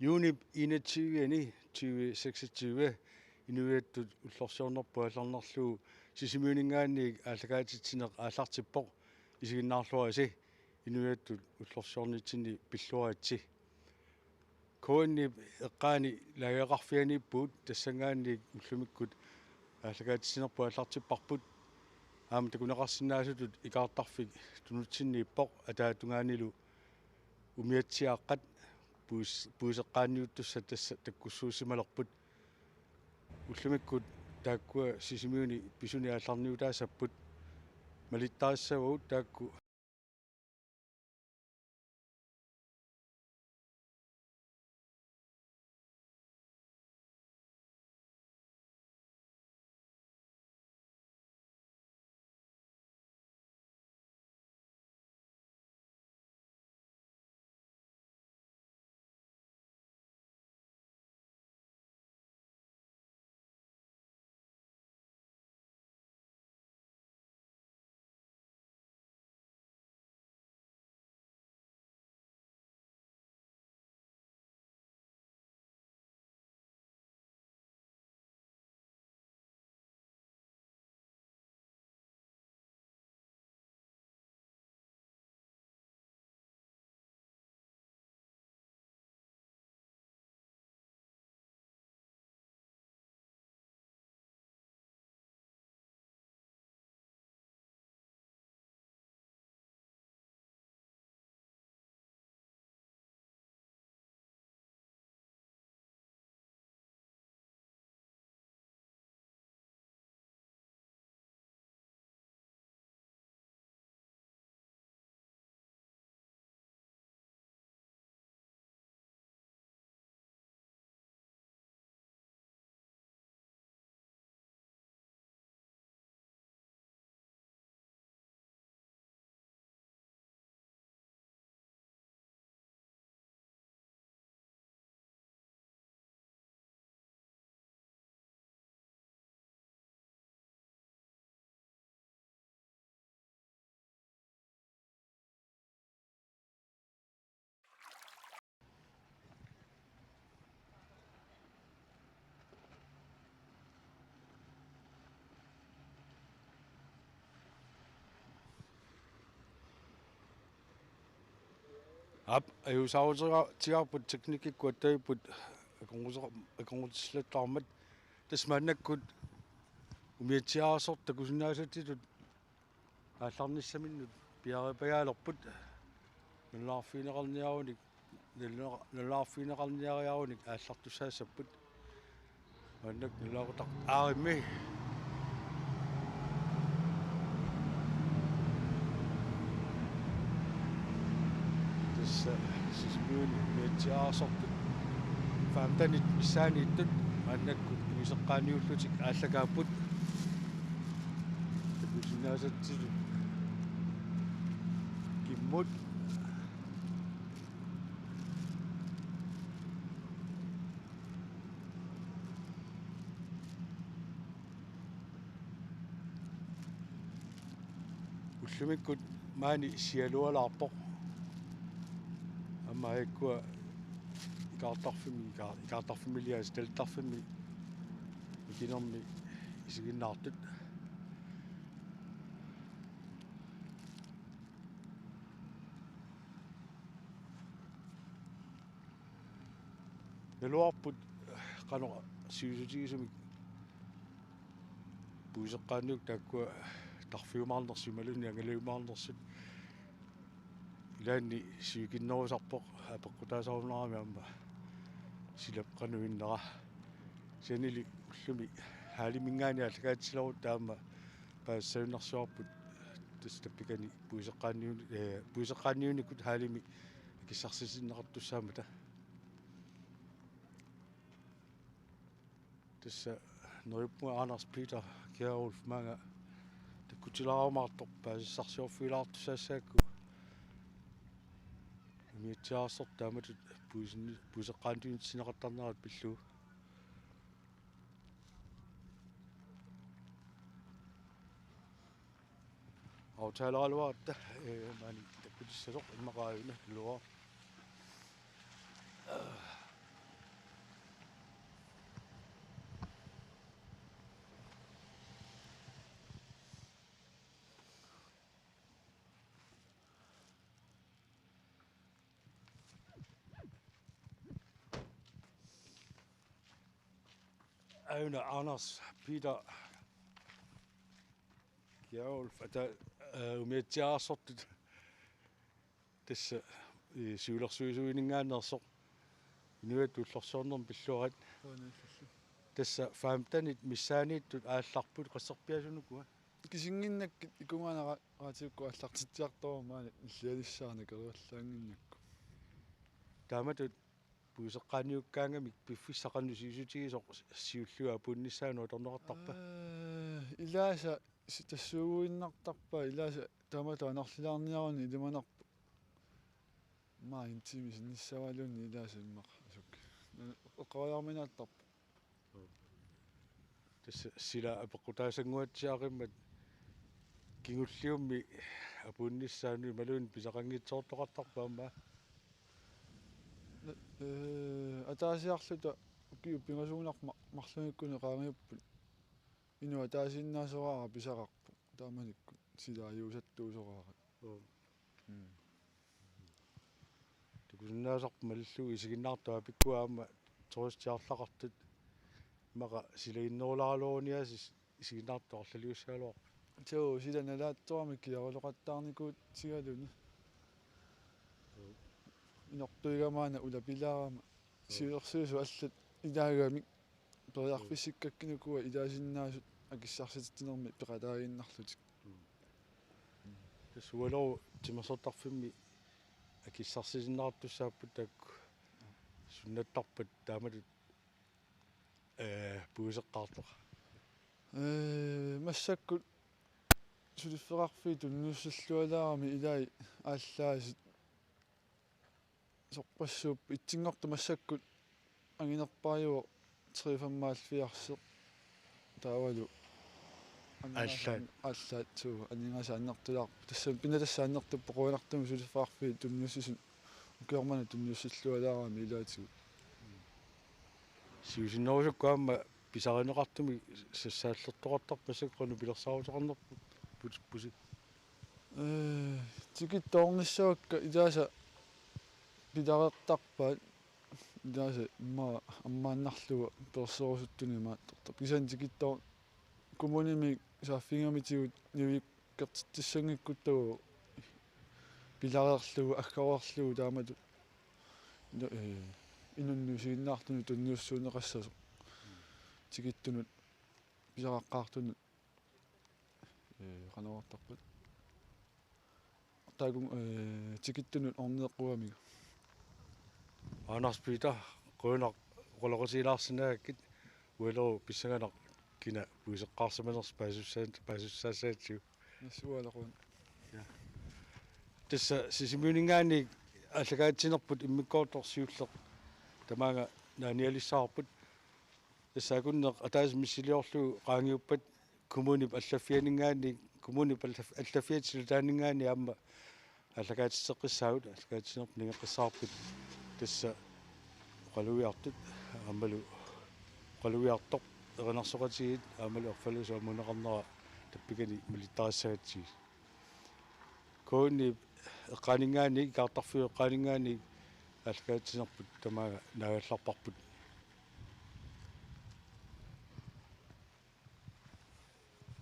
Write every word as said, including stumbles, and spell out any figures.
Juunip enogtyve tyve seksogtyve inuiattut ullorsiornerput aallarnerlugu Sisimiuninngaanniit aallakaatitsineq aallartippoq isiginnaarluarisi inuiattut ullorsiornitsinni pilluaritsi. K N-ip eqqaani lageqarfianiippugut tassanngaanniit ullumikkut aallakaatitsinerput aallartipparput. Aamma takuneqarsinnaasutut ikaartarfik tunutsinniippoq ataatungaanilu umiatsiaaqqat puis-, puiseqqaanniuttussat tassa takkussuussimalerput. Ullumikkut taakkua Sisimiuni pisuni aallarniutaassapput malittarissavagut taakku. Aap, ajuusaarutiga-, tigaarput teknikkikkut attavipput akornuteqa-, akornutissilattaarmat. Tassa maannakkut umiatsiaararsortut takusinnaasatsitut aallarnissaminnut piareerpajaalerput. Nalunaarfigineqarniarunik, naluna-, nalunaarfigineqarniariarunik aallartussaassapput. Maannakkut nalunaaquttaq aarimmi. Tassa Sisimiuni umiatsiaararsortut femtenit missaanniittut maannakkut puiseqqaanniullutik aallakaapput. Takusinnaasatsitut kimmut. Ullumikkut maani sialualaarpoq. Aamma aajukkua ikaartarfimmi, ika-, ikaartarfimmi ilias talittarfimmi mikinermi isiginnaartut. Naluarput qanoq sivisutigisumik puiseqqaanniukkut taakkua tarfiumaarnersut imaluunniit angalajumaarnersut ilaanni sivikinnerusarpoq apeqqutaasarunarami aamma silap qanoq innera. Kisiannili ullumi halliminngaanniit aallakaatitsilerutta aamma paasissagunarsuarput tassa tappikani puiseqqaanniun-, ee, puiseqqaanniunnikkut hallimi akissarsitinneqartussaammata. Tassa neriuppunga Anders Peter Kjærulf maanga takkutilaarumaartoq paasisarsiorfigilaartussaassagakku umiatsiaararsortut taamatut puisinni-, puiseqqaanniunneqartarnerat pillugu. Aftaleqaraluaratta, ee, maani takkutissasoq immaqa aajuna naluara. Auna Anders Peter Kjærulf, ata, eh, umiatsiaarsortut tassa, eh, siulersuisuininngaanneersoq inuiattut ullorsiornermi pilluarit. Tassa femtenit missaaniittut aallarput, qasserpiasunukua? Kisinnginnakkit ikungaana ra-, raatiukkut aallartitsiartormat maani nillialissaarnakeriallaannginnakku. Taamatut puiseqqaaniukkaangamik piffissaq qanoq sivisutigisoq siulliup apuunnissaanut atorneqartarpa? Ee, ilaasa si-, tassuuguinnartarpaa, ilaasa taamatut anarlilaarniaruni ilimanarpoq. Maa en time sinnissavaaluunniit ilaasa immaqa asuk. Eqqoriarminaattarpoq. Tassa sila apeqqutaasannguatsiaqimmat kingulliummi apuunnissaanut imaluunniit pisaqanngitsoortoqartarpa aamma? Ee, ataasiarluta ukiut pingasuugunarmik ma-, marlunngikkunik qaangiupput. Inuk ataasiinnaasoraara pisaqarpoq. Taamanikkut sila ajuusattuusoraara. Joo. Mm. Takusinnaasarpoq malillugu isiginnaartut aapikkua aamma turistiarlaqartut, immaqa silaginnerulaaraluaruniaasiit isiginnaartut arlaliussagaluarput. Joo, sila nalaatsorami kiaruloqattaarnikuutigaluni. Joo. Inortuigamaana ulapilaarama. Joo. Siulersuisut allat ilaagamik periarfissikkakkit ukua ilaasinnaasut akissarsititsinermi peqataaginnarlutik. Mm. Tassa Ualeruk Timersortarfimmi akissarsisinneqartussaapput, taakku sunnattarpat taamatut, ee, puiseqqaartoq? Ee, massakkut suliffeqarfiit tunniussillualaarami ilai aallaasut. Sorpassuup itsinngortut massakkut anginerpaajuvoq tre femoghalvfjerds. Taavalu Allaat. Allaat, suu, aningaasat annertulaarput. Tassami pinnattassat annertupput, qujanartumik suliffeqarfiit tunniussisut ukioq manna tunniussillualaarami ilaatigut. Siusinnerusukkut aamma pisarineqartumik sassaallertoqartarpat, massakkut qanoq pilersaaruteqarnerput putippusi? Ee, tikittoornissavakka ilaasa pilareertarpaat, ilaasa immaqa ammaannarlugu perserusuttunik imaattortarpoq. Kisianni tikittoor-, kommunimi saaffigingammatigut niviukkertitsissanngikkutta pilareerlugu, aggoreerlugu taamatut inu-, ee, inunnut isiginnaartunut tunniussuunneqassasoq. Tikittunut pisaqaqqaartunut, ee, qanoq oqartarpat. Taakku, ee, tikittunut orneeqqugamiuk. Anders Peter, qujanaq oqaloqatigilaarsinnaagakkit. Ualeruk pissanganaq kina puiseqqaarsimanersoq paasussaan-, paasussaassagatsigu. Nassuaaloqun. Ja. Tassa Sisimiuninngaanniit aallakaatitsinerput immikkoortoq siulleq tamaanga naanialissavarput. Tassa akunneq ataaseq missiliorlugu qaangiuppat kommunip allaffianinngaanniit, kommunip allaf-, allaffiata silataaninngaanniit aamma aallakaatitseqqissaagut, aallakaatitsinerput nangeqqissavarput. Tassa oqalugiartut aammalu oqalugiartoq erinarsoqatigiit aammalu erfalasup amuunneqarnera tappikani malittarisassagatsigu. Kommunip eqqaaninngaanniit, ikaartarfiup eqqaaninngaanniit aallakaatitsinerput tamaanga naagallarparput.